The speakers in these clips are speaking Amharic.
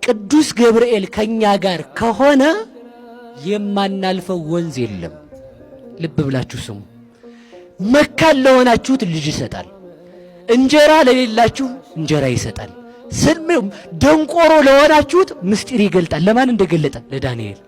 ቅዱስ ገብርኤል ከኛ ጋር ከሆነ የማናልፈው ወንዝ የለም። ልብ ብላችሁ ስሙ። መካን ለሆናችሁት ልጅ ይሰጣል። እንጀራ ለሌላችሁ እንጀራ ይሰጣል። ደንቆሮ ለሆናችሁት ምስጢር ይገልጣል። ለማን እንደገለጠ? ለዳንኤል።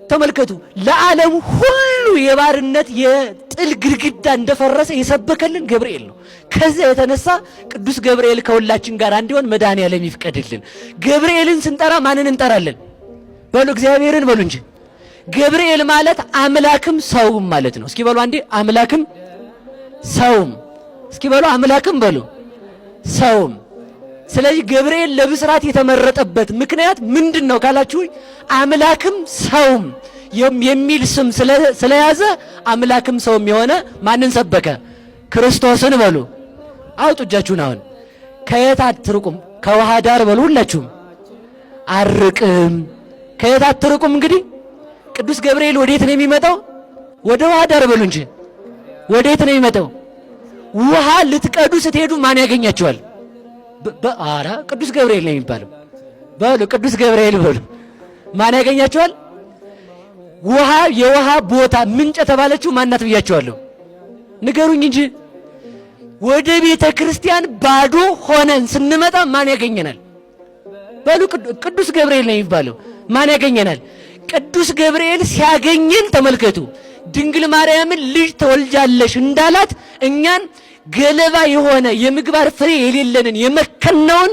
ተመልከቱ። ለዓለም ሁሉ የባርነት የጥል ግድግዳ እንደፈረሰ የሰበከልን ገብርኤል ነው። ከዚያ የተነሳ ቅዱስ ገብርኤል ከሁላችን ጋር እንዲሆን መድኃኔዓለም ይፍቀድልን። ገብርኤልን ስንጠራ ማንን እንጠራለን? በሉ እግዚአብሔርን በሉ እንጂ። ገብርኤል ማለት አምላክም ሰውም ማለት ነው። እስኪ በሉ አንዴ አምላክም ሰውም። እስኪ በሉ አምላክም በሉ ሰውም። ስለዚህ ገብርኤል ለብስራት የተመረጠበት ምክንያት ምንድን ነው ካላችሁ፣ አምላክም ሰውም የሚል ስም ስለያዘ አምላክም ሰውም የሆነ ማንን ሰበከ? ክርስቶስን በሉ። አውጡ እጃችሁን። አሁን ከየት አትርቁም? ከውሃ ዳር በሉ። ሁላችሁም አርቅም። ከየት አትርቁም? እንግዲህ ቅዱስ ገብርኤል ወዴት ነው የሚመጣው? ወደ ውሃ ዳር በሉ እንጂ። ወዴት ነው የሚመጣው? ውሃ ልትቀዱ ስትሄዱ ማን ያገኛቸዋል? ኧረ ቅዱስ ገብርኤል ነው የሚባለው። በሉ ቅዱስ ገብርኤል በሉ። ማን ያገኛቸዋል? ውሃ የውሃ ቦታ ምንጭ የተባለችው ማናት ብያቸዋለሁ? ንገሩኝ እንጂ። ወደ ቤተ ክርስቲያን ባዶ ሆነን ስንመጣ ማን ያገኘናል? በሉ ቅዱስ ገብርኤል ነው የሚባለው። ማን ያገኘናል? ቅዱስ ገብርኤል ሲያገኘን ተመልከቱ፣ ድንግል ማርያምን ልጅ ተወልጃለሽ እንዳላት እኛን ገለባ የሆነ የምግባር ፍሬ የሌለንን የመከነውን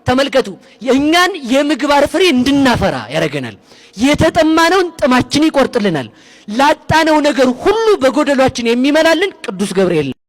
ተመልከቱ፣ እኛን የምግባር ፍሬ እንድናፈራ ያደርገናል። የተጠማነውን ጥማችን ይቆርጥልናል። ላጣነው ነገር ሁሉ በጎደሏችን የሚመላልን ቅዱስ ገብርኤል ነው።